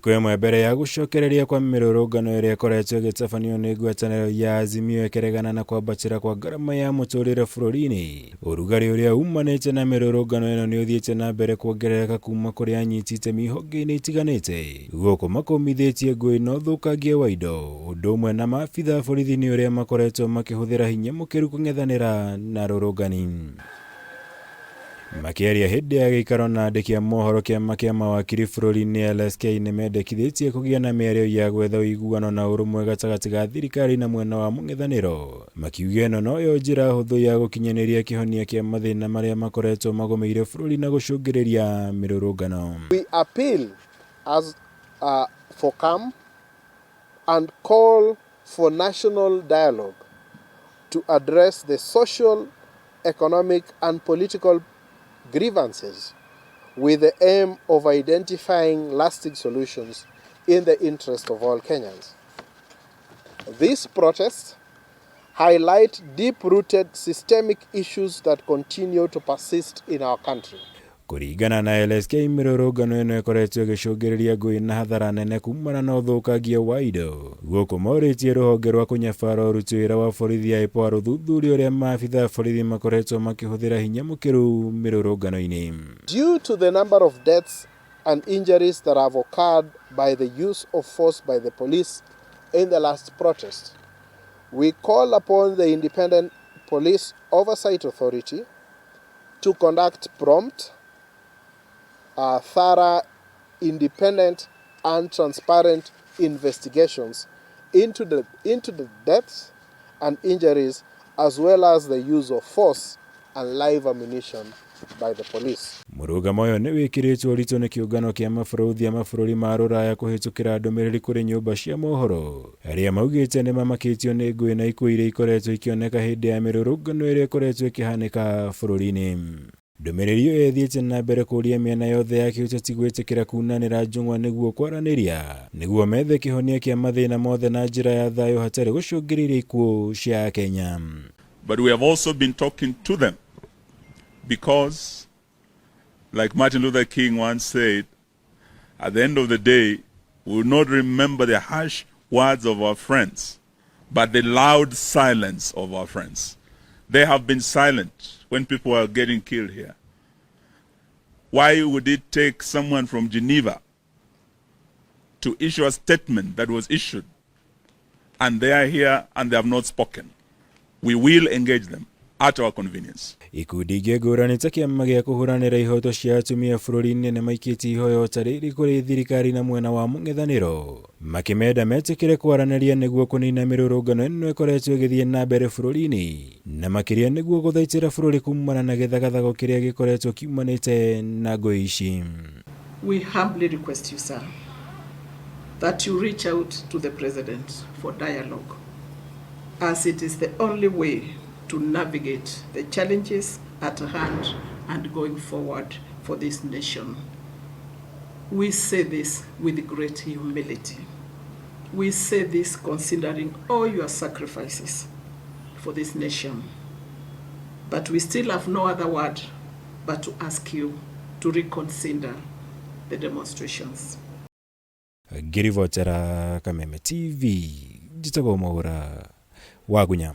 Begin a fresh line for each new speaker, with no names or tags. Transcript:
Thikũ ĩmwe mbere ya gũcokereria kwa mĩrũrũngano ĩrĩa ĩkoretwo ĩgĩtabanio nĩ ngwatanĩro ya Azimio ĩkĩregana na kwambatĩra kwa ngarama ya mũtũrĩre bũrũri-inĩ, ũrugarĩ ũrĩa umanĩte na mĩrũrũngano ĩno nĩ ũthiĩte na mbere kuongerereka kuma kũrĩ anyiti itemi honge-inĩ itiganĩte, gũkũ makũmithĩtie ngũĩ na ũthũkangia wa indo, ũndũ ũmwe na maabitha a borithi nĩ ũrĩa makoretwo makĩhũthĩra hinya mũkĩru kũng'ethanĩra na arũrũngani. Makĩaria hĩndĩ ya gĩikaro na andĩki a mohoro kĩama kĩa mawakiri bũrũri-inĩ LSK nĩmendekithĩtie kũgĩa na mĩario ya gwetha ũiguano na ũrũmwe gatagatĩ ga thirikari na mwena wa mũng'ethanĩro, makiuga ĩno noyo njĩra hũthũ ya gũkinyanĩria kĩhonia kĩa mathĩna marĩa makoretwo magũmĩire bũrũri na gũcũngĩrĩria mĩrũrũngano.
We appeal as for calm and call for national dialogue to address the social, economic and political grievances with the aim of identifying lasting solutions in the interest of all Kenyans. These protests highlight deep-rooted systemic issues that continue to persist in our country.
Kũringana na LSK, mĩrũrũngano ĩno ĩkoretwo ĩgĩcũngĩrĩria ngũĩ na hathara nene kumana na ũthũkangia wa indo, gũkũ morĩtie rũhonge rwa kũnyabara ũruti wĩra wa borithi ya IPOA rũthuthurie ũrĩa maabitha a borithi makoretwo makĩhũthĩra hinya mũkĩru mĩrũrũngano-inĩ.
Due to the number of deaths and injuries that have occurred by the use of force by the police in the last protest, we call upon the Independent Police Oversight Authority to conduct prompt, thorough, independent and transparent investigations into the deaths and injuries as well as the use of force and live ammunition by the police.
Mũrũgamo ũyũ nĩ wĩkĩrĩtwo ũritũ nĩ kĩũngano kĩa mabũrũri a mabũrũri ma rũraya kũhĩtũkĩra ndũmĩrĩri kũrĩ nyũmba cia mohoro arĩa maugĩte nĩ mamakĩtio nĩ ngũĩ na ikuũ iria ikoretwo ikĩoneka hĩndĩ ya mĩrũrũngano ĩrĩa ĩkoretwo ĩkĩhanĩka bũrũri-inĩ. Ndũmĩrĩri ĩyo ĩthiĩte na mbere kũũria mĩena yothe ya kĩũteti gwĩtĩkĩra kunanĩra njũng'wa nĩguo kwaranĩria nĩguo methe kĩhonia kĩa mathĩna mothe na njĩra ya thayũ hatarĩ gũcũngĩrĩria ikuũ cia Akenya.
But we have also been talking to them because, like Martin Luther King once said, at the end of the day, we will not remember the harsh words of our friends, but the loud silence of our friends. They have been silent when people are getting killed here. Why would it take someone from Geneva to issue a statement that was issued, and they are here and they have not spoken? We will engage them at our convenience.
Ikundi ingĩ ngũrani ta kĩama gĩa kũhũranĩra ihoto cia atumia bũrũri-inĩ nĩ maikĩtie ihoya ta rĩrĩ kũrĩ thirikari na mwena wa mũng'ethanĩro makĩmenda metĩkĩre kwaranĩria nĩguo kũnina mĩrũrũngano ĩno ĩkoretwo ĩgĩthiĩ na mbere bũrũri-inĩ na makĩria nĩguo gũthaitĩra bũrũri kumana na gĩthagathago kĩrĩa gĩkoretwo kiumanĩte na ngũĩ ici.
We humbly request you, sir, that you reach out to the president for dialogue, as it is the only way to navigate the challenges at hand and going forward for this nation. We say this with great humility. We say this considering all your sacrifices for this nation. But we still have no other word but to ask you to reconsider the demonstrations.
Ngĩribotera Kameme TV, njĩtagwo Mwaũra Wagunya.